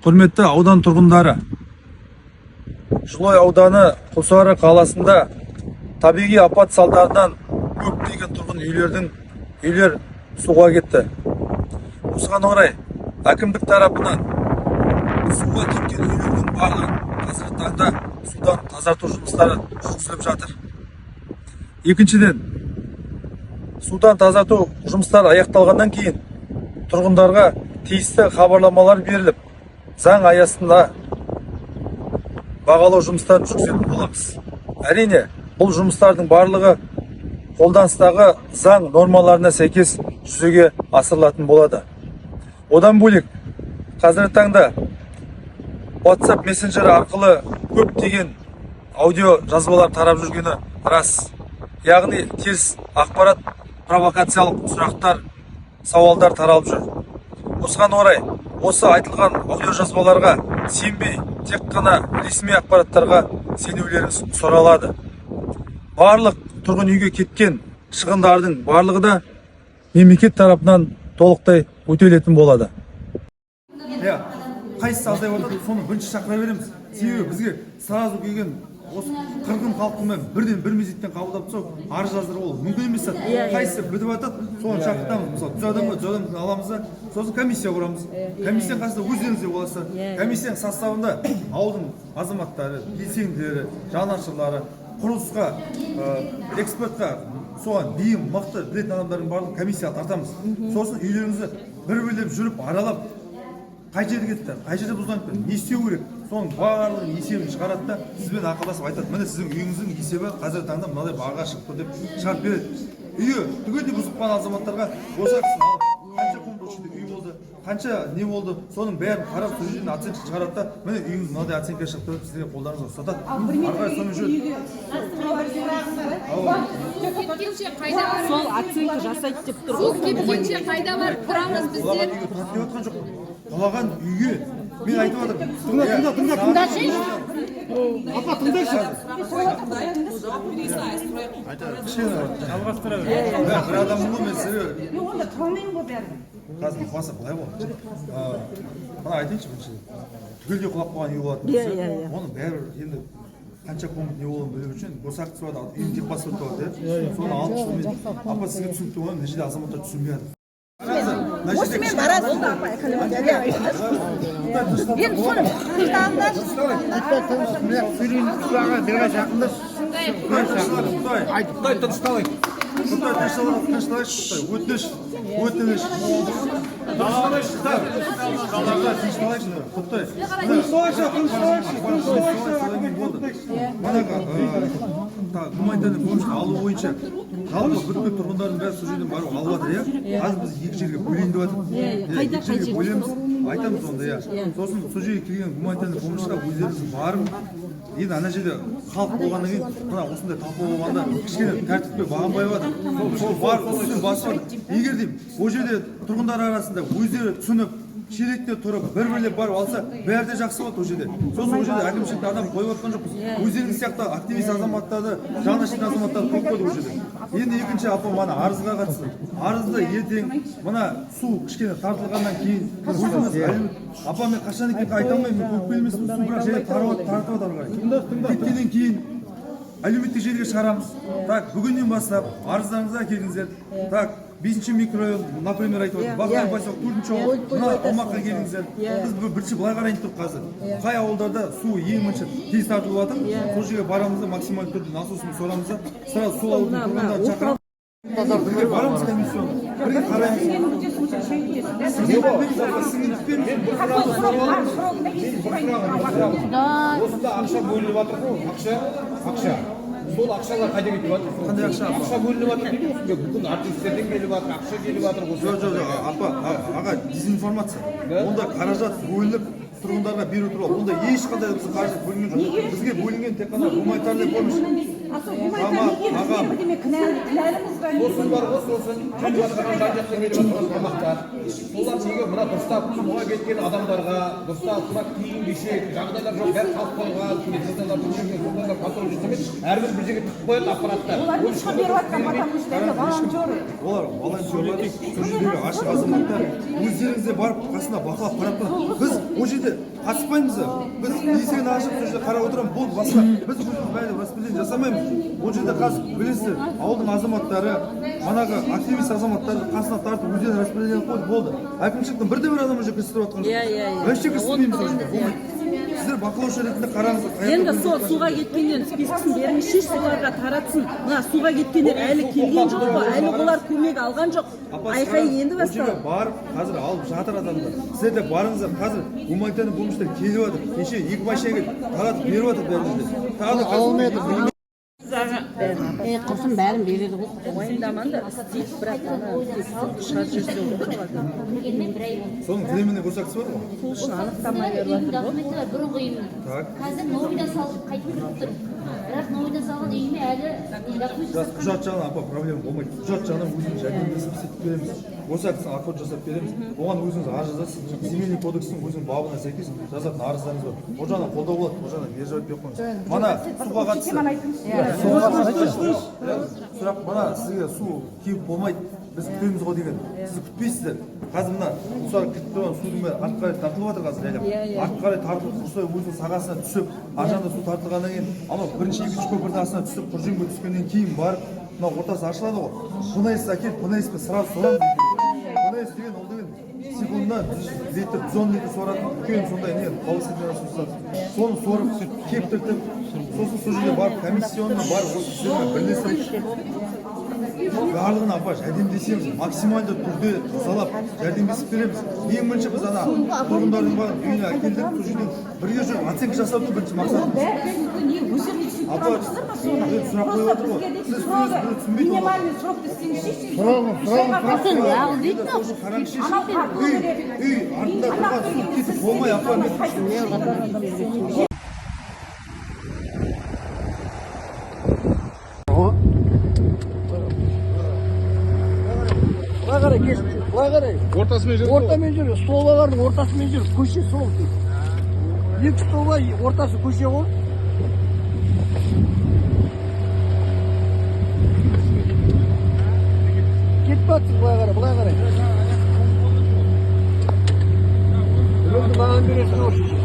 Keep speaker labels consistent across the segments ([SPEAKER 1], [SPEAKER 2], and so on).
[SPEAKER 1] Құрметті аудан тұрғындары, Жылыой ауданы Құлсары қаласында табиғи апат салдарынан көптеген тұрғын үйлер суға кетті. Осыған орай әкімдік тарапынан суға кеткен үйлердің барлығын қазіргі таңда судан тазарту жұмыстары жүргізіліп жатыр. Екіншіден, судан тазарту жұмыстары аяқталғаннан кейін тұрғындарға тиісті хабарламалар беріліп, заң аясында бағалау жұмыстарын жүргізетін боламыз. Әрине, бұл жұмыстардың барлығы қолданыстағы заң нормаларына сәйкес жүзеге асырылатын болады. Одан бөлек, қазіргі таңда WhatsApp мессенджері арқылы көптеген аудио жазбалар тарап жүргені рас. Яғни теріс ақпарат, провокациялық сұрақтар, сауалдар таралып жүр. Осыған орай осы айтылған аудио жазбаларға сенбей, тек қана ресми ақпараттарға сенулеріңіз сұралады. Барлық тұрғын үйге кеткен шығындардың барлығы да мемлекет тарапынан толықтай өтелетін болады. Иә, қайсысы азайып жатады, соны бірінші шақыра береміз. Себебі бізге сразу келген осы қырғын халықтың бірден бір мезеттен қабылдап тастау, арыз жаздыру, ол мүмкін емес зат. Қайсысы бітіп жатады, соны шақыртамыз. Мысалы, 100 адамға 100 адамды аламыз да, сосын комиссия құрамыз. Комиссияның қасында өздеріңіз де боласыздар. Комиссияның составында ауылдың азаматтары, белсенділері, жанашырлары, құрылысқа, экспертқа соған бейім, мықты білетін адамдардың барлығын комиссияға тартамыз. Сосын үйлеріңізді бір бірлеп жүріп аралап, қай жерде кетті, қай жерде бұзылған екен, не істеу керек, соның барлығын есебін шығарады да, сізбен ақылдасып айтады: міне, сіздің үйіңіздің есебі қазіргі таңда мынадай бағаға шығып тұр деп шығарып береді. Үйі түгелдей бұзылып қалған азаматтарға осы ақысын алып, қанша комната үй болды, қанша не болды, соның бәрін қарап, сол жерден оценка шығарады да, міне, үйіңіз мынадай оценка шығып тұр деп сізге қолдарыңызға ұстатады. Ары қарай сонымен жүреді.
[SPEAKER 2] Кеткенше қайда барып
[SPEAKER 3] Сол оценка жасайды деп тұр
[SPEAKER 2] Су
[SPEAKER 3] ғой.
[SPEAKER 2] кеткенше қайда барып тұрамыз
[SPEAKER 1] Құлаған
[SPEAKER 2] біздер?
[SPEAKER 1] үйге тұрады деп жатқан жоқпын. Құлаған үйге мен айтып жатырмын. Тыңда, тыңда, тыңда, тыңда, апа, тыңдайшы. Кішкене жалғастыра бер. Бір адаммын ғой мен сізге.
[SPEAKER 4] Мен онда тұра алмаймын ғой бәрібір.
[SPEAKER 1] Қазір басы былай ғой. Мына айтайыншы, бірінші түгелдей құлап қалған үй болатын болса,
[SPEAKER 3] Иә, иә, иә.
[SPEAKER 1] оны бәрібір енді қанша комнат не болғанын білу үшін госакт болады, үйдің техпаспорты болады, иә, соны алып, сонымен, апа, сізге түсінікті ғой, мына жерде азаматтар түсінбей жатыр. Қараңыздар, мына жерде
[SPEAKER 4] Осымен барасыз да, апа, енді соны тыңдаңдаршы.
[SPEAKER 1] Құдай,
[SPEAKER 5] Құдай, тынышталайық.
[SPEAKER 1] Құдай, тынышталайық, тынышталайықшы, Құдай, өтініш, өтініш. Құдай, тынышталайықшы, Құдай.
[SPEAKER 5] Тынышталайықшы, тынышталайықшы, тынышталайықшы.
[SPEAKER 1] Болды. Манағы гуманитарный помощь алу бойынша жалпы бүткіл тұрғындардың бәрі сол жерден барып алып жатыр, иә. Қазір біз екі жерге бөлейін деп жатырмыз.
[SPEAKER 3] Иә,
[SPEAKER 1] Иә,
[SPEAKER 3] қайда,
[SPEAKER 1] екі жерге
[SPEAKER 3] қай жерге?
[SPEAKER 1] бөлеміз, айтамыз онда, иә. Сосын сол жерге келген гуманитарный помощьқа өздеріңіз барып, енді ана жерде халық болғаннан кейін, мына осындай талқылау болғанда кішкене тәртіпке бағынбай жатыр. Сол барып үстінен басып жатыр. Егер деймін, ол жерде тұрғындар арасында өздері түсініп, шелекте тұрып, бір бірлеп барып алса, бәрі де жақсы болады ол жерде. Сосын ол жерде әкімшілікте адам қойып жатқан жоқпыз, өздеріңіз сияқты активист азаматтарды, жанашыр азаматтарды қойып қойдық ол жерде. Енді екінші, апа, мана арызға қатысты. Арызды ертең мына су кішкене тартылғаннан кейін өзіңіз апа, мен қашан екенін айта алмаймын, мен көпке емеспін, су бірақ жайлап таратып жатыр ары қарай. Кеткеннен кейін әлеуметтік желіге шығарамыз. Так, бүгіннен бастап арыздарыңызды әкеліңіздер. Так, бесінші микрорайон, например, айтып отырмын, Бақтияр поселок, төртінші ауыл, мына аумаққа келіңіздер. Біз бірінші былай қарайын тұрып, қазір қай ауылдарда су ең бірінші тез тартылып жатыр, сол жерге барамыз да, максималды түрде насосымен сорамыз да, сразу сол ауылдың тұрғындарын шақырамыз, бірге барамыз комиссионно, бірге қараймыз. Сізге
[SPEAKER 5] Осында ақша бөлініп жатыр ғой, ақша, ақша. Сол ақшалар қайда кетіп жатыр?
[SPEAKER 1] Қандай ақша, апа?
[SPEAKER 5] Ақша бөлініп жатыр дейді ғой, бүкіл артистерден келіп жатыр, ақша келіп жатыр осы.
[SPEAKER 1] Жоқ, апа, аға, дезинформация. Онда қаражат бөлініп тұрғындарға беру туралы онда ешқандай біздің қаражат бөлінген жоқ. Бізге бөлінген тек қана гуманитарный помощь.
[SPEAKER 4] А сол гуманитарный неге бізге бірдеме кінәліміз ба?
[SPEAKER 5] Сосын бар ғой, сосын келіп жатқан, жан жақтан келіп жатқан тамақтар. Солар неге мына дұрыстап суға кеткен адамдарға, дұрыстап мына киім кешек, жағдайлар жоқ, бәрі қалып қалған, медициналардың сондайлар контроль жасамайды, әрбір бір жерге тығып қояды аппараттар.
[SPEAKER 4] Олар ешқандай беріп жатқан, потому что это волонтеры.
[SPEAKER 1] Олар волонтерлар, сол жердегі ашық азаматтар. Өздеріңіз де барып қасына бақылап, қарап тұрады. Біз ол жерде Қатыспаймыз да. Біз есігін ашып, сол жерде қарап отырамыз, болды, басқа. Біз өзіміз бәрі распределение жасамаймыз. Ол жерде қазір, білесіздер, ауылдың азаматтары, манағы активист азаматтарды қасына тартып, өздері распределение қойды, болды. Әкімшіліктің бірде бір адам ол жерге кірістіріп жатқан жоқ.
[SPEAKER 3] Иә, иә, иә.
[SPEAKER 1] Вообще кірістірмейміз ол жерге, болмайды. Сіздер бақылаушы ретінде қараңыздар. Қай
[SPEAKER 3] Енді
[SPEAKER 1] жақта
[SPEAKER 3] сол суға кеткендердің спискісін беріңізші, соларға таратсын. Мына суға кеткендер әлі келген жоқ қой, әлі олар көмек алған жоқ.
[SPEAKER 1] Апа,
[SPEAKER 3] Айқай
[SPEAKER 1] қараңыз,
[SPEAKER 3] енді
[SPEAKER 1] ол жерге
[SPEAKER 3] басталды.
[SPEAKER 1] барып қазір алып жатыр адамдар. Сіздер де барыңыздар, қазір гуманитарный помощьтар келіп жатыр. Кеше екі машина келіп таратып беріп жатыр бәрі жерде. Тағы да қазір.
[SPEAKER 6] Е, құрсын, бәрін береді ғой.
[SPEAKER 3] Уайымдамаңдар, істейді, бірақ ана тек шығарып жіберсе болады.
[SPEAKER 1] Соның временный госактісі бар ғой.
[SPEAKER 3] Сол үшін анықтама беріп жатыр ғой.
[SPEAKER 7] Документі бар бұрынғы үйімнің.
[SPEAKER 1] Так.
[SPEAKER 7] Қазір новыйдан салып қайтып кіріп тұр, бірақ новыйдан салған үйіме әлі документ.
[SPEAKER 1] Жас, құжат жағынан, апа, проблема болмайды. Құжат жағынан өзіміз жәрдемдесіп істетіп береміз. Госактісін акт жасап береміз. Оған өзіңіз арыз жазасыз. Земельный кодекстің өзінің бабына сәйкес жазатын арыздарыңыз бар. Ол жағынан қолдау болады, ол жағынан переживать етпей ақ қойыңыз. Мана суға қатысты. Суға қатысты сұрақ мына: сізге су келіп болмайды, біз күтеміз ғой деген. Сіз күтпейсіздер. Қазір мына құлсары кетіп тұрған судың бәрі артқа қарай тартылып жатыр қазір жайлап. Артқа қарай тартылып, Құрсай өзінің сағасына түсіп, ар жағында су тартылғаннан кейін, анау бірінші, екінші көпірдің астына түсіп, Құржинге түскеннен кейін барып мына ортасы ашылады ғой. ПНС әкеліп, ПНС пен сразу сорамыз. ПНС деген ол деген секундына 100 литр, 110 литр соратын үлкен сондай не, повышенный насос. Соны сорып, кептіртіп, сосын сол жерге барып, комиссионно барып, осы сіздермен бірлесіп, барлығына, апа, жәрдемдесеміз, максималды түрде тазалап, жәрдемдесіп береміз. Ең бірінші біз ана тұрғындардың барлығын үйіне әкелдіріп, сол жерден бірге жүріп оценка жасауды бірінші мақсатымыз.
[SPEAKER 4] Не, өздеріңе түсініп
[SPEAKER 1] Апа,
[SPEAKER 4] тұрмысыздар ма соны?
[SPEAKER 1] сіздер сұрақ қойып
[SPEAKER 4] Просто
[SPEAKER 1] отыр ғой.
[SPEAKER 4] бізге дейтін
[SPEAKER 1] Сіз
[SPEAKER 4] срогы,
[SPEAKER 1] біреу түсінбейді оған.
[SPEAKER 4] минимальный срокты істеңізші.
[SPEAKER 6] Дейді.
[SPEAKER 1] Сол қараңызшы, үй артында тұрған су кетіп болмай, апа, мен
[SPEAKER 8] Былай қарай кес, былай қарай.
[SPEAKER 5] Ортасымен жүр.
[SPEAKER 8] Ортамен жүр, столбалардың ортасымен жүр, көше сол. Екі столба, ортасы көше ғой. Кетіп жатсың былай қарай, былай қарай. Рөлді маған бересің ау, шеше.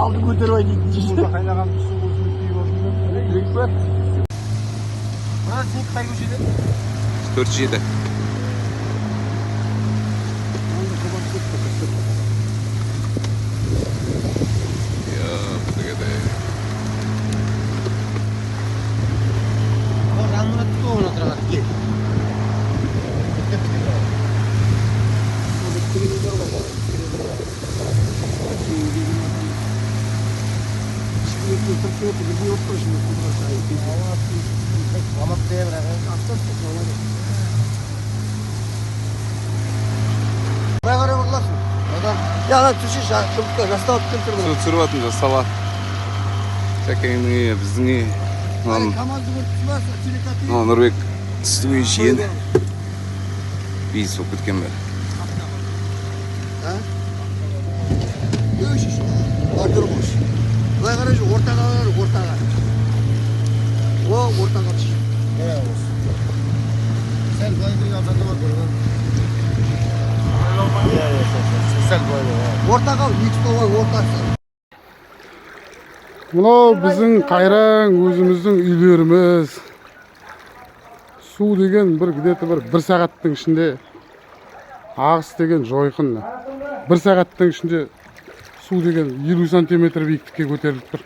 [SPEAKER 8] Алды көтеріп ай дейтін шеше.
[SPEAKER 5] Қайнаған су
[SPEAKER 8] Жүрек па?
[SPEAKER 5] Мына сенікі қай көшеде?
[SPEAKER 9] 4 7.
[SPEAKER 8] Былай қарай бұрыласың. Я, ана түсші, жастап келіп тұр.
[SPEAKER 9] Су түсіріп жатырмыз, жасала. Сәкеңнің үйі, біздің үй. Мынау
[SPEAKER 8] КамАЗды көріп тұрсың, телекатый.
[SPEAKER 9] мынау Нұрбек сіздің үй, жиен. Иіс болып кеткен бәрі.
[SPEAKER 8] Өй, шеше. Бар тұр қош. Былай қарай жүр, ортаға қарай, ортаға. О, ортаға түш.
[SPEAKER 5] Сәл былай кірген азанда бар көрген. Сәл былай.
[SPEAKER 8] Ортаға, екі столға ортасы.
[SPEAKER 10] Мынау біздің қайраң өзіміздің үйлеріміз. Су деген бір где-то бір сағаттың ішінде, ағыс деген жойқын. Бір сағаттың ішінде су деген 50 сантиметр биіктікке көтеріліп тұр.